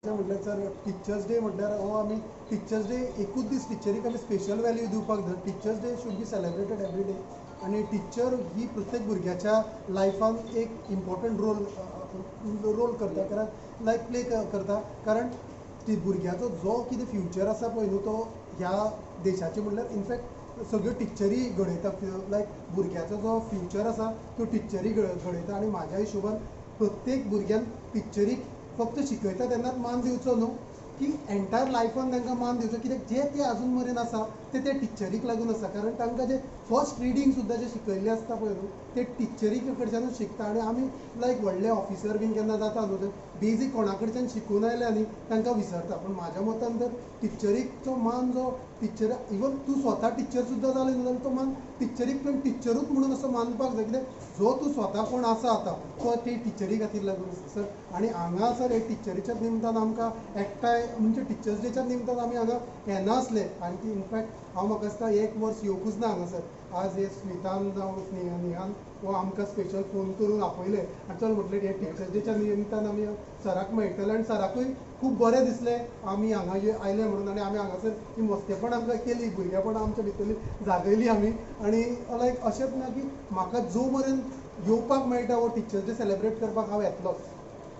म्हटल्यार sir, teachers day म्हटल्यार हो आमी टिचर्स डे एकूच दीस टिचरीक आमी स्पेशल वॅल्यू दिवपाक जाय. Teachers Day should be celebrated every day आनी टिचर ही प्रत्येक भुरग्याच्या लायफान एक इम्पॉर्टंट रोल रोल करता, कारण लायक प्ले करता, कारण ती भुरग्याचो जो कितें फ्युचर आसा पळय न्हू, तो ह्या देशाचे म्हणल्यार इनफॅक्ट सगळ्यो टिचरी घडयता. लायक भुरग्याचो जो फ्युचर आसा तो टिचरी घडयता आनी म्हाज्या हिशोबान प्रत्येक भुरग्यान टिचरीक फक्त शिकयता तेन्नाच मान दिवचो न्हू, की एंटायर लायफान तांकां मान दिवचो, कित्याक जे ते आजून मेरेन आसा ते त्या टिचरीक लागून आसा. कारण तांकां जे फर्स्ट रिडींग सुद्दां जे शिकयल्लें आसता पळय न्हू, ते टिचरी कडच्यानूच शिकता. आनी आमी लायक व्हडले ऑफिसर बीन केन्ना जाता न्हू, ते बेजीक कोणा कडच्यान शिकून आयले न्ही तांकां विसरता. पूण म्हाज्या मतान तर टिचरीचो मान जो टिचर, इवन तूं स्वता टिचर सुद्दां जालें न्हू जाल्यार तो मान टिचरीक तुवें टिचरूच म्हणून असो मानपाक जाय, कित्याक जो तूं स्वता कोण आसा आतां तो ते टिचरी खातीर लागून आसा सर. आनी हांगा सर हे टिचरीच्या निमतान आमकां एकठांय, म्हणजे टिचर्स डेच्या निमतान आमी हांगा येनासले आनी ती इनफॅक्ट हांव म्हाका दिसता एक वर्स येवकूच ना हांगासर. आज हे स्मितान जावं नेहान हो आमकां स्पेशल फोन करून आपयले आनी चल म्हटलें हे टिचर्स डेच्या निमतान आमी सराक मेळटले आनी सराकूय खूब बरें दिसलें आमी हांगा आयले म्हणून. आनी आमी हांगासर ही मस्तेपण आमकां केली, भुरगेपणां आमच्या भितरली जागयली आमी. आनी लायक अशेंच ना की म्हाका जो मेरेन येवपाक मेळटा हो टिचर्स डे सेलेब्रेट करपाक हांव येतलोच.